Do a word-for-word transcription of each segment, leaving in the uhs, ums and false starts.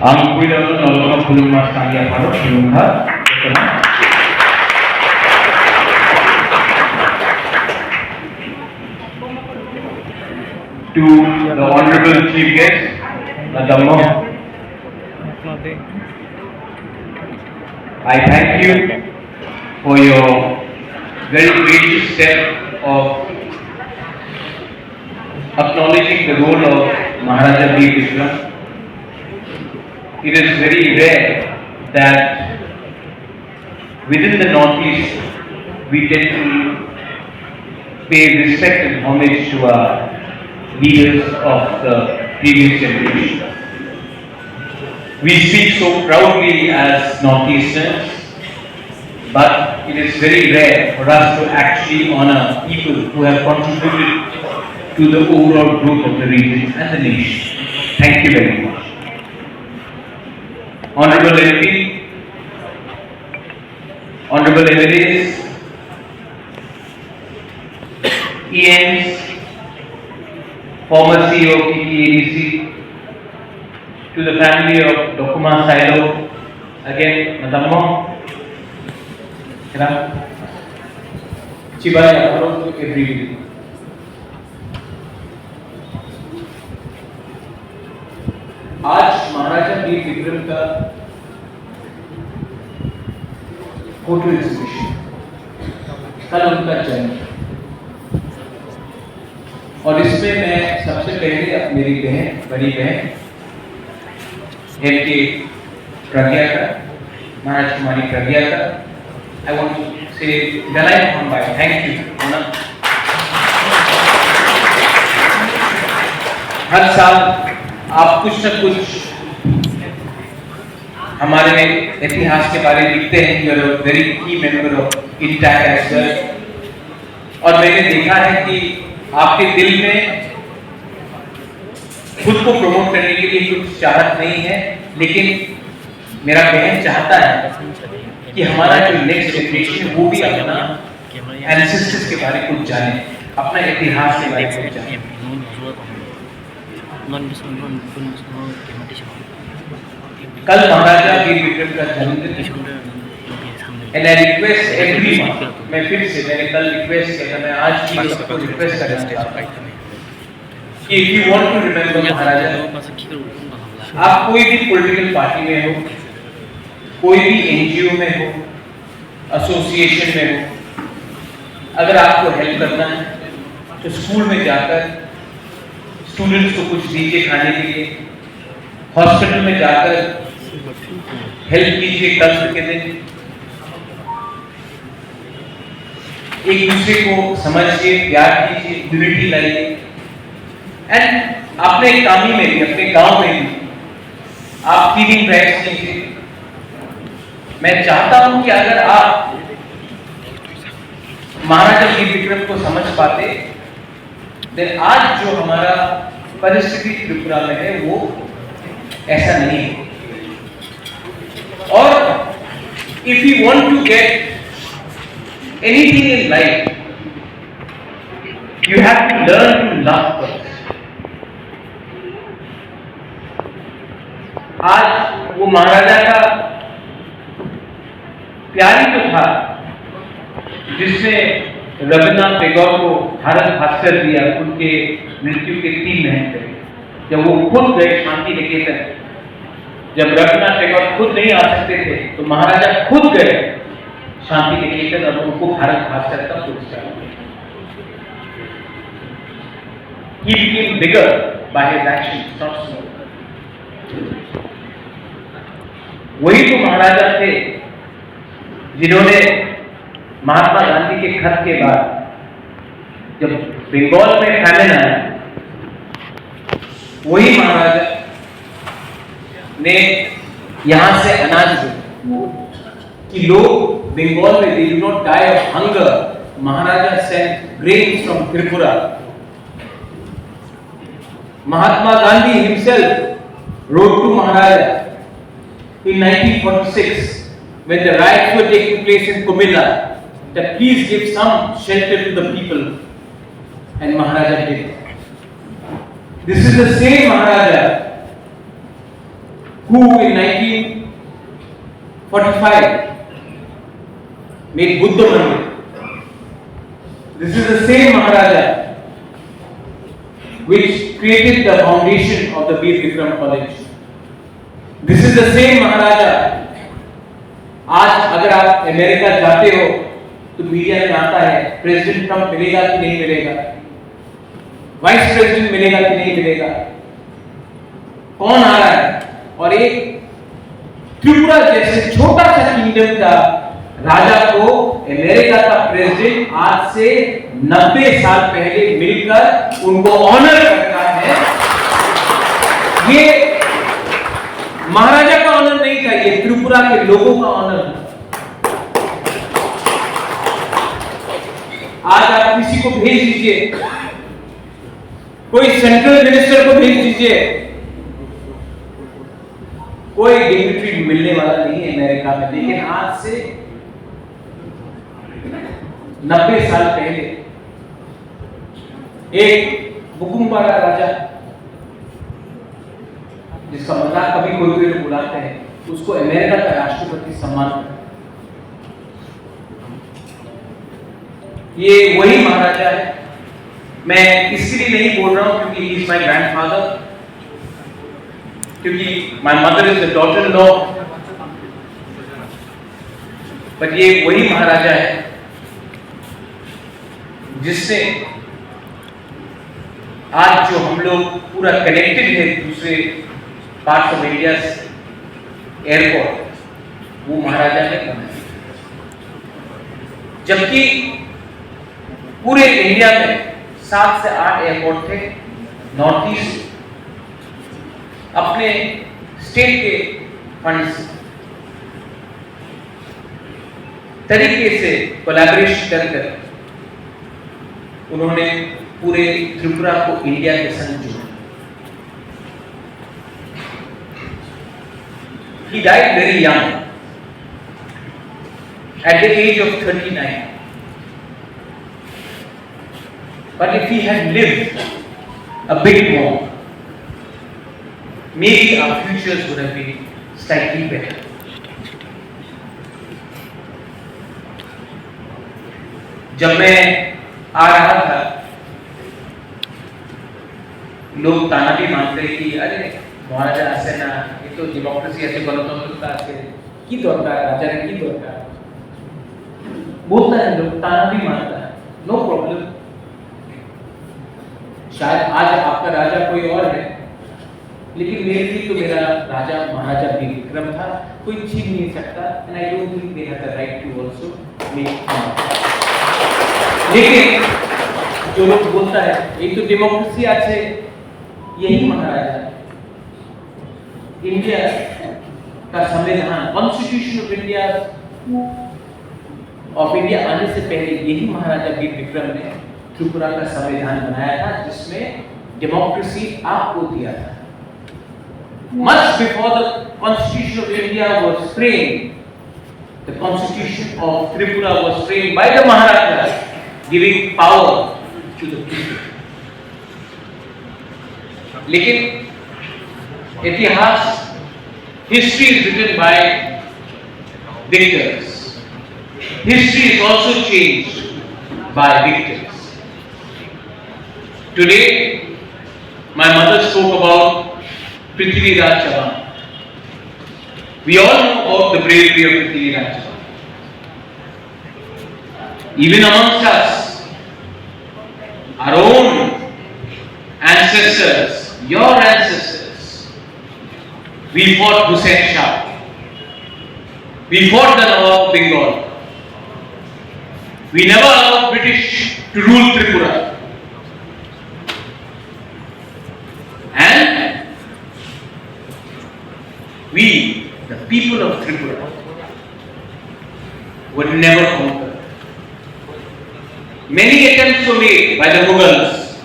Ang puila no nokno khulumma sangya phano khulumkha. To the honorable chief guest, Madam Mo, I thank you for your very gracious step of acknowledging the role of Maharaja Bir Bikram. It is very rare that within the Northeast we tend to pay respect and homage to our leaders of the previous generation. We speak so proudly as Northeasterners, but it is very rare for us to actually honor people who have contributed to the overall growth of the region and the nation. Thank you very much. Honorable M P, Honorable M L As, E Ms, former C E O of T T A D C, to the family of Dokuma Sailo, again, Madam Mo, Kira, Chibai, Akharo, to everybody. आज महाराजा वीर विक्रम का photo exhibition, कल उनका जन्म, और इसमें मैं सबसे पहले अब मेरी बहन, बड़ी बहन एम के प्रज्ञा का, महाराज कुमारी प्रज्ञा का, I want to say, Dalai Lama, thank you. है ना? हर साल आप कुछ ना कुछ हमारे इतिहास के बारे में लिखते हैं, you are a very key member of INTACH as well। और मैंने देखा है कि आपके दिल में खुद को प्रमोट करने के लिए कुछ चाहत नहीं है, लेकिन मेरा बहन चाहता है कि हमारा जो नेक्स्ट जनरेशन है, वो भी अपना एंसेस्टर्स के बारे में कुछ जाने, अपना इतिहास के बारे में कुछ जाने। कल महाराजा वीर विक्रम का जन्मदिन है। And I request everyone, मैं फिर से, मैंने कल रिक्वेस्ट किया था, मैं आज भी सबको रिक्वेस्ट करना चाहता हूँ कि if you want to remember महाराजा, आप कोई भी पॉलिटिकल पार्टी में हो, कोई भी एनजीओ में हो, एसोसिएशन में हो, अगर आपको हेल्प करना है तो स्कूल में जाकर स्टूडेंट्स को कुछ दीजिए खाने के लिए, हॉस्पिटल में जाकर हेल्प कीजिए कल के दिन। एक दूसरे को समझिए, प्यार कीजिए, यूनिटी लाइए। एंड अपने कामी में भी, अपने गांव में भी आप फीडिंग ड्राइव कीजिए। मैं चाहता हूं कि अगर आप महाराजा वीर विक्रम को समझ पाते, देन आज जो हमारा परिस्थिति त्रिपुरा में है, वो ऐसा नहीं है। और if you want to get anything in life, you have to learn to love first. आज वो महाराजा का प्यार ही तो था जिसने रविन्द्रनाथ टैगोर को भारत भास्कर दिया उनके मृत्यु के तीन महीने पहले, जब वो खुद गए शांति निकेतन। जब रविन्द्रनाथ टैगोर खुद नहीं आ सकते थे तो महाराजा खुद गए शांति निकेतन और उनको भारत भास्कर का पुरस्कार दिया। He became bigger by his actions, not small. वही तो महाराजा थे जिन्होंने महात्मा गांधी के खत के बाद जब बंगाल में फैमिन आया, वही महाराजा ने यहाँ से अनाज कि लोग बंगाल में, they do not die of hunger, Maharaja sent grains from Tripura। Mahatma Gandhi himself wrote to Maharaja in nineteen forty-six when the riots were taking place in Comilla that please give some shelter to the people, and Maharaja did। This is the same Maharaja who in nineteen forty-five made Buddha Mandir. This is the same Maharaja which created the foundation of the Bir Bikram College. This is the same Maharaja. आज अगर आप अमेरिका जाते हो तो मीडिया में आता है, president Trump मिलेगा कि नहीं मिलेगा, वाइस प्रेसिडेंट मिलेगा कि नहीं मिलेगा, कौन आ रहा है। और एक त्रिपुरा जैसे छोटा सा किंगडम का राजा को अमेरिका का प्रेसिडेंट आज से नब्बे साल पहले मिलकर उनको ऑनर करता है। ये महाराजा का ऑनर नहीं था, ये त्रिपुरा के लोगों का ऑनर था। आज आप किसी को भेज दीजिए, कोई सेंट्रल मिनिस्टर को भेज दीजिए, कोई डिग्निटरी मिलने वाला नहीं है अमेरिका में। लेकिन आज से नब्बे साल पहले एक बुकुम्बारा राजा, जिसका मजाक कभी कोई कोई लोग उड़ाते हैं, उसको अमेरिका का राष्ट्रपति सम्मान। ये वही महाराजा है। मैं इसलिए नहीं बोल रहा हूँ क्योंकि he is my grandfather, क्योंकि my mother is the daughter in law, but ये वही महाराजा है जिसने आज जो हम लोग पूरा कनेक्टेड है दूसरे पार्ट्स ऑफ इंडिया से, एयरपोर्ट, वो महाराजा ने बनाया। जबकि पूरे इंडिया में सात से आठ एयरपोर्ट थे नॉर्थ ईस्ट, अपने स्टेट के फंड से तरीके से कोलैबोरेशन कर कर उन्होंने पूरे त्रिपुरा को इंडिया के संग जोड़ा। He died very young, at the age of thirty-nine. But if he had lived a bit more, maybe our futures would have been slightly better. जब मैं आ रहा था, लोग ताना भी मारते कि अरे महाराजा ऐसे ना, ये तो डेमोक्रेसी ऐसे, गणतंत्र का ऐसे, की दरकार, राजा ने की दरकार? बोलता है लोग, ताना भी मारता है, नो प्रॉब्लम। शायद आज आपका राजा कोई और है, लेकिन मेरे लिए तो मेरा राजा महाराजा वीर विक्रम था, कोई छीन नहीं सकता। And I don't think they have the right to also make fun of that। लेकिन जो लोग बोलता है ये तो डेमोक्रेसी আছে, यही महाराजा है। इंडिया का संविधान, constitution of India of India आने से पहले यही महाराजा वीर विक्रम ने त्रिपुरा का संविधान बनाया था, जिसमें डेमोक्रेसी आपको दिया था। Much before the Constitution of India was framed, the Constitution of Tripura was framed by the Maharaja, giving power to the people. लेकिन इतिहास, history is written by victors. History is also changed by victors. Today, my mother spoke about Prithviraj Chauhan. We all know about the bravery of Prithviraj Chauhan. Even amongst us, our own ancestors, your ancestors, we fought Hussain Shah. We fought the Nawab of Bengal. We never allowed British to rule Tripura. And we, the people of Tripura, were never conquered. Many attempts were made by the Mughals.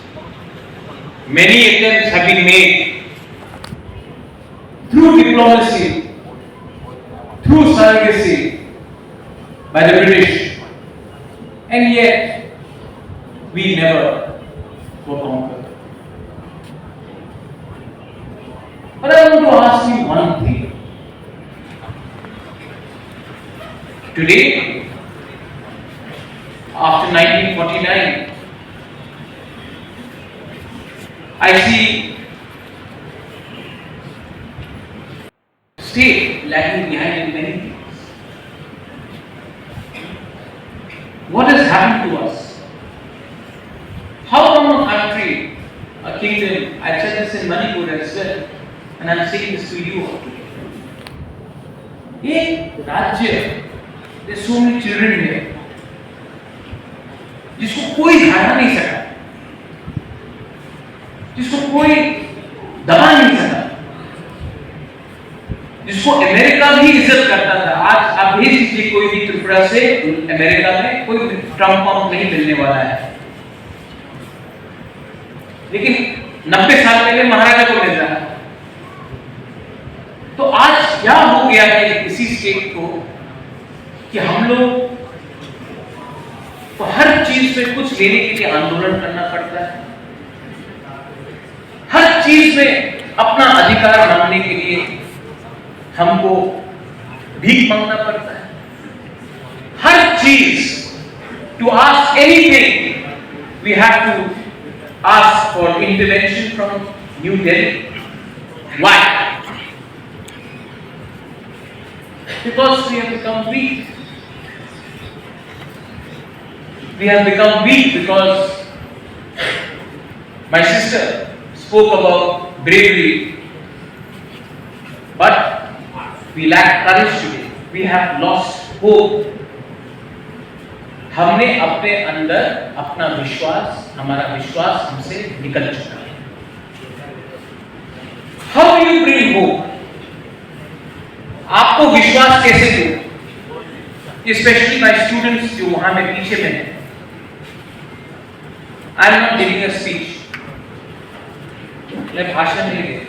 Many attempts have been made through diplomacy, through surrogacy by the British, and yet we never were conquered. But I want to ask you one thing. Today, after nineteen forty-nine, I see state lagging behind in many things. What has happened to us? How come a country, a kingdom, I said this in Manipur as well, and I'm saying this to you all today. एक राज्य, there's so many children here, जिसको कोई हरा नहीं सका, जिसको कोई दबा नहीं सका, जिसको अमेरिका भी इज्जत करता था। आज आप भेज दीजिए कोई भी त्रिपुरा से अमेरिका में, कोई ट्रम्प वम्प नहीं मिलने वाला है। लेकिन नब्बे साल पहले महाराजा को मिल रहा है। तो आज क्या हो गया है इसी स्टेट को कि हम लोग को हर चीज में कुछ लेने के लिए आंदोलन करना पड़ता है, हर चीज में अपना अधिकार मांगने के लिए हमको भीख मांगना पड़ता है। हर चीज, to ask anything, we have to ask for intervention from New Delhi. Why? Because we have become weak. We have become weak because my sister spoke about bravery, but we lack courage today. We have lost hope. हमने अपने अंदर अपना विश्वास, हमारा विश्वास हमसे निकल चुका है। How do you bring hope? आपको विश्वास कैसे दूं? स्पेशली माय स्टूडेंट्स जो वहां में पीछे में है। I am not giving a speech. मैं भाषण नहीं दे,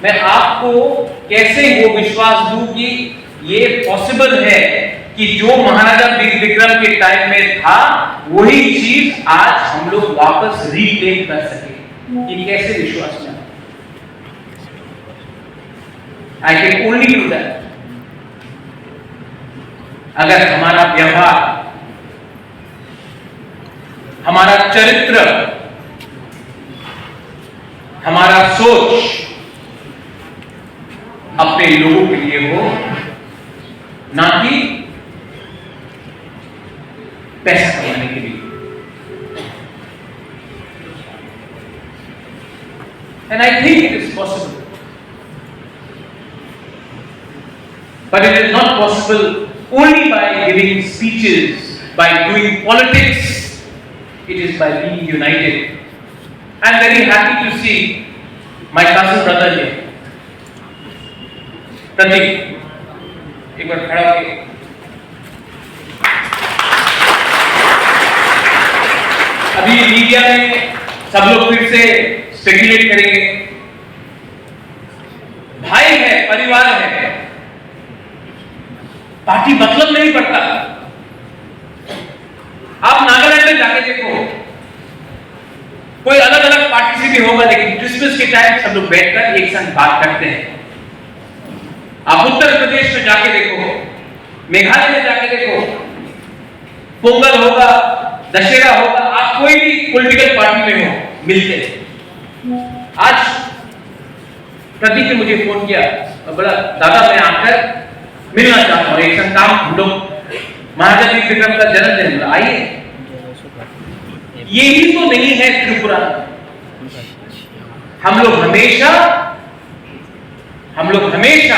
मैं आपको कैसे वो विश्वास दूं कि ये पॉसिबल है कि जो महाराजा वि- विक्रम के टाइम में था, वही चीज आज हम लोग वापस रिक्लेम कर सके। ये कैसे विश्वास में? I can only do that अगर हमारा व्यवहार, हमारा चरित्र, हमारा सोच अपने लोगों के लिए हो, ना कि पैसा कमाने के लिए। And I think it is possible. But it is not possible only by giving speeches, by doing politics. It is by being united. I am very happy to see my cousin brother here. प्रतीक, एक बार खड़ा होके। अभी मीडिया में सब लोग फिर से स्पेकुलेट करेंगे, भाई है, परिवार है, पार्टी मतलब नहीं पड़ता। आप नागालैंड में जाके देखो, कोई अलग अलग पार्टी से भी होगा, लेकिन क्रिसमस के टाइम सब लोग बैठकर एक साथ बात करते हैं। आप उत्तर प्रदेश में जाके देखो, मेघालय में जाके देखो, पोंगल होगा, दशहरा होगा, आप कोई भी पॉलिटिकल पार्टी में हो, मिलते हैं। आज प्रतीक ने मुझे फोन किया और बोला, "दादा, मैं आकर मिलना चाहता हूँ, एक साथ काम हम लोग, महाराजा वीर विक्रम का जन्मदिन है, आइए।" यही तो नहीं है त्रिपुरा। हम लोग हमेशा, हम लोग हमेशा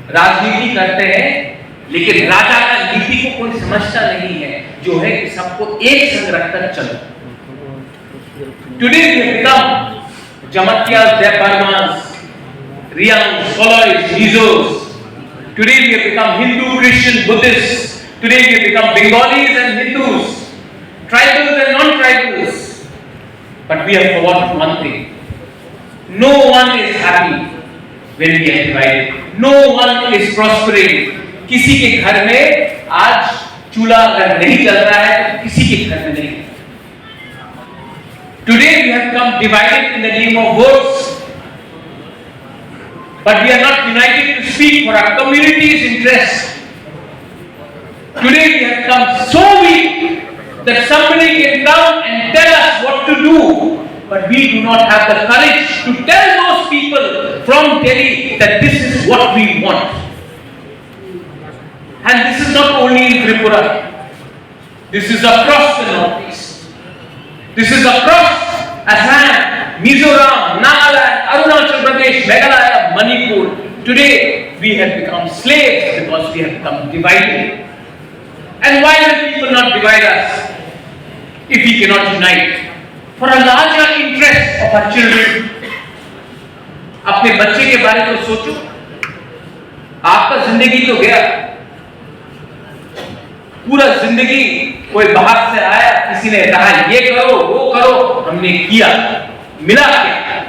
राजनीति करते हैं, लेकिन राजा का नीति को कोई समझता नहीं है, जो है कि सबको एक संग रखकर चलो। Today we have become Jamatia, Debbarmas, Riang, Solois, Mizos. Today we have become Hindu, Christian, Buddhists. Today we have become Bengalis and Hindus, tribals and non-tribals. But we have forgotten one thing. No one is happy when we are divided. No one is prospering. किसी के घर में आज चूल्हा अगर नहीं जल रहा है तो किसी के घर में नहीं। Today we have come divided in the name of votes. But we are not united to speak for our community's interest. Today we have come so weak that somebody can come and tell us what to do, but we do not have the courage to tell those people from Delhi that this is what we want. And this is not only in Tripura. This is across the Northeast. This is across Assam, Mizoram, Nagaland, Arunachal Pradesh, Meghalaya, Manipur. Today, we have become slaves because we have become divided. And why will people not divide us if we cannot unite? For a larger interest of our children. अपने बच्चे के बारे में सोचो। आपका जिंदगी तो गया, पूरा जिंदगी कोई बाहर से आया, किसी ने कहा ये करो, वो करो, हमने किया, मिला क्या?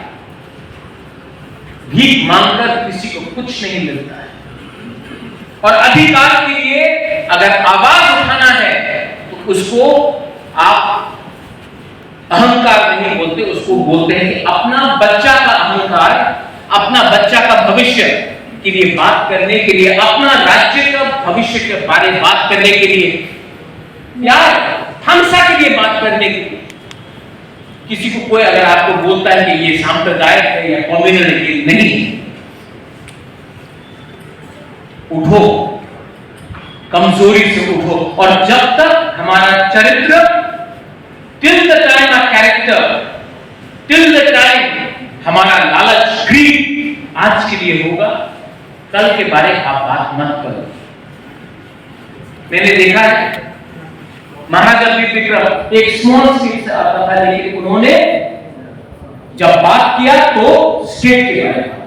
भीख मांगकर किसी को कुछ नहीं मिलता है। और अधिकार के लिए अगर आवाज उठाना है तो उसको आप अहंकार नहीं बोलते, उसको बोलते हैं कि अपना बच्चा का अहंकार, अपना बच्चा का भविष्य के लिए बात करने के लिए, अपना राज्य का भविष्य के बारे बात करने के लिए, प्यार, थामसा के लिए बात करने के लिए। किसी को कोई अगर आपको बोलता है कि ये सांप्रदायिक है या कम्युनल है, ये नहीं है। उठो, कमजोरी से उठो। और जब तक हमारा चरित्र, till the time our character, till the time हमारा लालच, ग्रीड आज के लिए होगा, कल के बारे आप बात मत करो। मैंने देखा है, महाराजा वीर विक्रम एक स्मॉल स्टेट से आता था, लेकिन उन्होंने जब बात किया तो स्टेट के बारे में।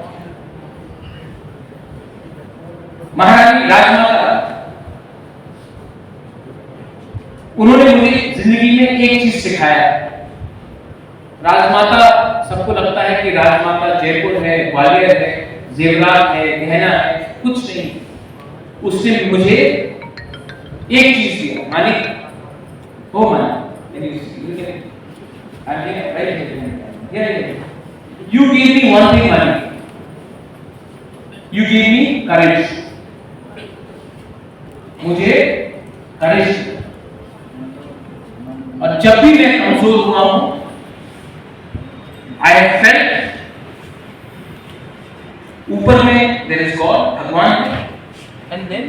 महारानी राजमाता, उन्होंने मुझे जिंदगी में एक चीज सिखाया। राजमाता, सबको लगता है कि राजमाता जयपुर है, ग्वालियर है, जेवरात है, गहना है, कुछ नहीं। उसने मुझे एक चीज दिया, मालिक, हो मालिक, मेरी जिंदगी में, I have right here, here, here। You gave me one thing, मालिक। You gave me courage। मुझे करेज दिया। और जब भी मैं कमजोर हुआ हूं, I have felt ऊपर में there is God, भगवान है, and then